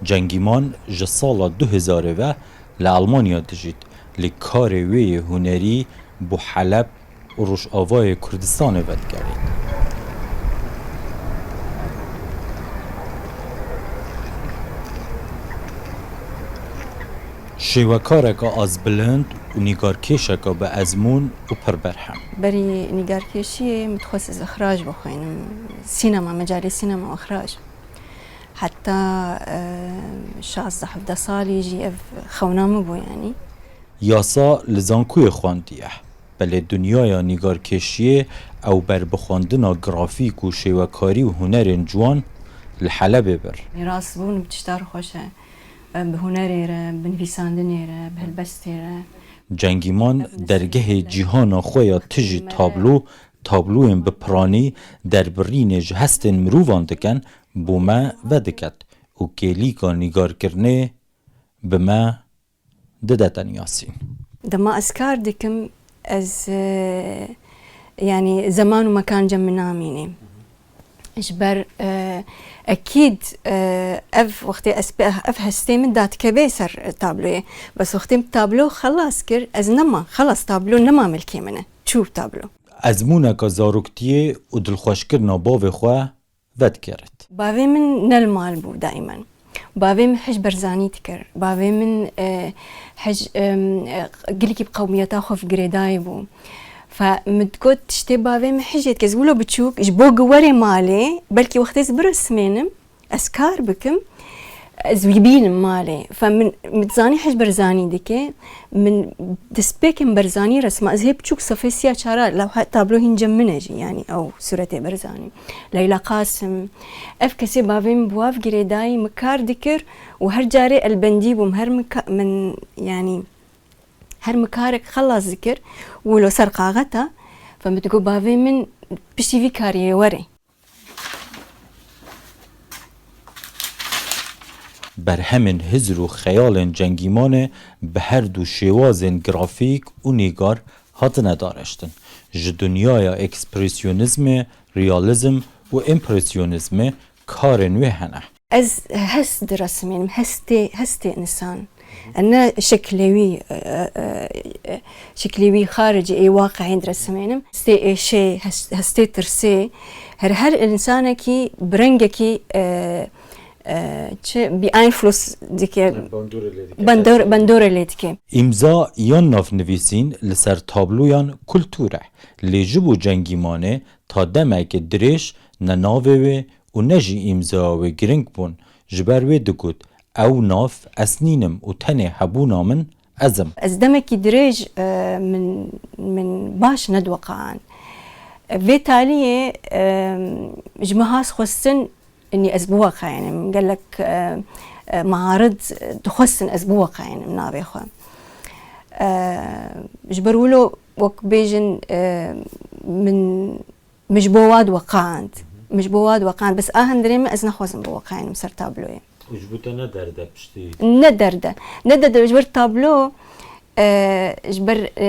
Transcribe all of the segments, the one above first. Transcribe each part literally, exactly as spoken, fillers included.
Cengîman ji sala du hezarê ve li Almanya dijît, lê karê wê yê hunerî bo Heleb û Rojavayê Kurdistanê vedigerît. Şêwekareke azbilind û nîgarkêşeke bi ezmûn û pir berhem. Berî nîgarkêşiyê min dixwest ez ixrac bixwînim. Sînema, mecalê sînema û ixrac. Heta, e, şazdeh hevdeh salî jî ev xewna min bû, yanî. Yasa li zankuyê xwendiye, belê dinyaya nîgarkêşiyê ew ber bi xwendina grafîk û şêwekarî û hunerên ciwan li Helebê bir. Rastbûn bi tişta re xweş e. Bi hunerê re, bi nivîsandinê re, bi helbestê re. Cengîman dergehê cîhana xwe ya tijî tablo, tabloyên bi piranî derbirînê ji hestên mirovan dikin, bo me vediket û kêlîka nîgarkirinê bi me dide tenyasîn. Dema ez kar dikim, ez, e, yanî zeman û mekan cem min namîne. Ji ber, e, ekîd, e, ev wextê ez pê, ev hestê min dadikeve ser tabloyê. Bes wextê min tablo xelas kir, ez nema, xelas tablo nema milkê min e. Çû tablo. Ezmûneke zaroktiyê û dilxweşkirina bavê xwe vedigerit. Bavê min ne li mal bû daimen. Bavê min hij berzanî dikir. Bavê min, e, hij, em, e, gelekî bi qewmiyeta xwe girêdayî bû. Fe min digot tiştê bavê min hijê dike. Ez wilo biçûk, ji bo ku were malê, belkî wextê ez birismênim, ez kar bikim, ez wî bînim malê. Fe min, min dizanî hij berzanî dike. Min destpêkên Berzanî resma, ez hê biçûk sefê siya çara, lewha tablo hîn cem min e jî, yanî ew sûretê Berzanî. Leyla Qasim, ev kesê bavê min bi wav girêdayî, min kar dikir û her carê elbendî bûm, her min ka-, min, yanî, her min karek xelas dikir, wilo ser qaxeta, ve min digot bavê min piştî vî kariyê were. Berhemên hizr û xeyalên Cengîmanê bi her du şêwazên grafîk û nîgar hatine dareştin. Ji dinyaya ekspresyonizmê, realîzm û împresyonizmê karên wê hene. Ez hest diresimênim, hestê, hestê însan. Ne şeklê wî, e, e, e, şeklê wî xaricî ê waqiên diresimênim. Hestê êşê, hes-, hestê tirsê. Her, her însanekî bi rengekî, e, e, çi, beeinfluss dike, bandor-, bandore lê dike. Îmza yan navnivîsîn li ser tabloyan kultur e. Lê ji bo Cengîmanê ta demeke dirêj ne navê wê û ne jî îmzaya wê giring bûn. Ji ber wê digot, ew nav ez nînim û tenê hebûna min ez im. Ez demekî dirêj, e, min, min baş nediweqan. Vê taliyê, e, ji min has xwestin, inî ez biweqayînim. Gelek, e, e, maarid dixwestin ez biweqayînim navê xwe. E, ji ber wilo wek bêjin, e, min Min ji bo wa diweqand. Min ji bo wa diweqand. Bes a hundirê min ez nexwazim biweqayînim ser tabloyê. Û ji bo te ne derd e piştî? Ne derd e. Ne derd e, ji ber tablo, e, ji ber, e,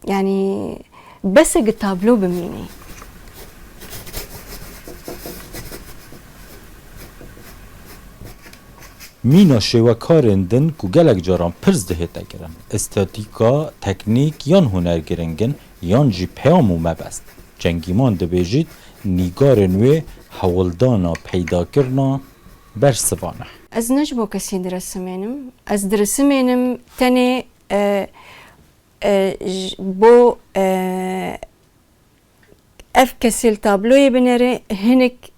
yanî bes e gi tablo bimînî. Mîna şêwekarên din ku gelek caran pirs dihête kirin, estetîka, teknîk yan huner giring in yan jî peyam û mebest. Cengîman dibêjît, nîgarên wê hewldana peydakirina bersivan e. Ez ne ji bo kesî diresimênim. Ez diresimênim tenê, e, e, ji bo, e, ev kesê li tabloyê binêre hinek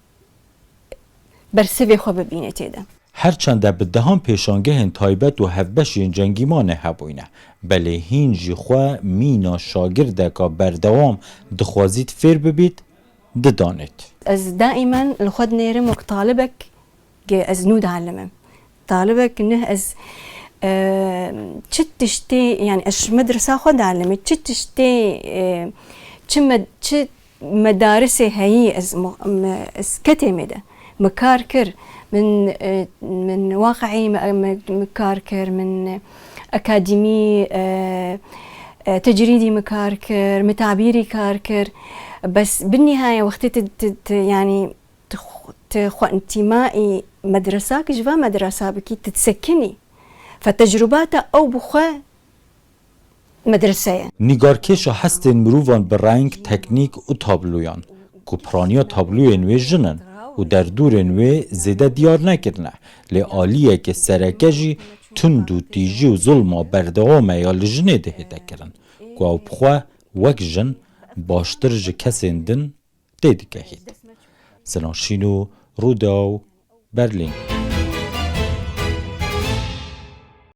bersivê xwe bibîne tê de. Her çende bi dehan pêşangehên taybet û hevbeş yên Cengîmanê hebûyne, belê hîn jî xwe mîna şagirdeka berdewam dixwazît fêr bibît, didanêt. Ez daîmen li xwe dinêrim wek talibek, ke ez nû dialimim. Talibek nih ez, e, çi tiştê, yanî ez ji medresa xwe dialimim, çi tiştê, e, çi me-, çi medarisê heyî ez mu-, me-, ez ketê me de. Me kar kir. Min, e, min waqiî me, me, me kar kir, min akademî, e, e, tecrîdî me kar kir, me tabîrî kar kir. Bes bi nîhaye wextê tu, tu, tu, yanî tu xw-, Tu xwe întîmaî medresak ji va medresa bikî, tu disekinî. Fe tecrubata ew bi xwe medrese ye. Nîgarkêşa hestên mirovan bi reng, teknîk û tabloyan, ku piraniya tabloyên wê jin in û derdorên wê zêde diyar nekirine, lê aliyeke sereke jî tund û tîjî û zulma berdewam e ya li jinê dihête kirin, ku ew bi xwe wek jin baştir ji kesên din têdigehît. Sinan Şîno, Rûdaw, Berlîn.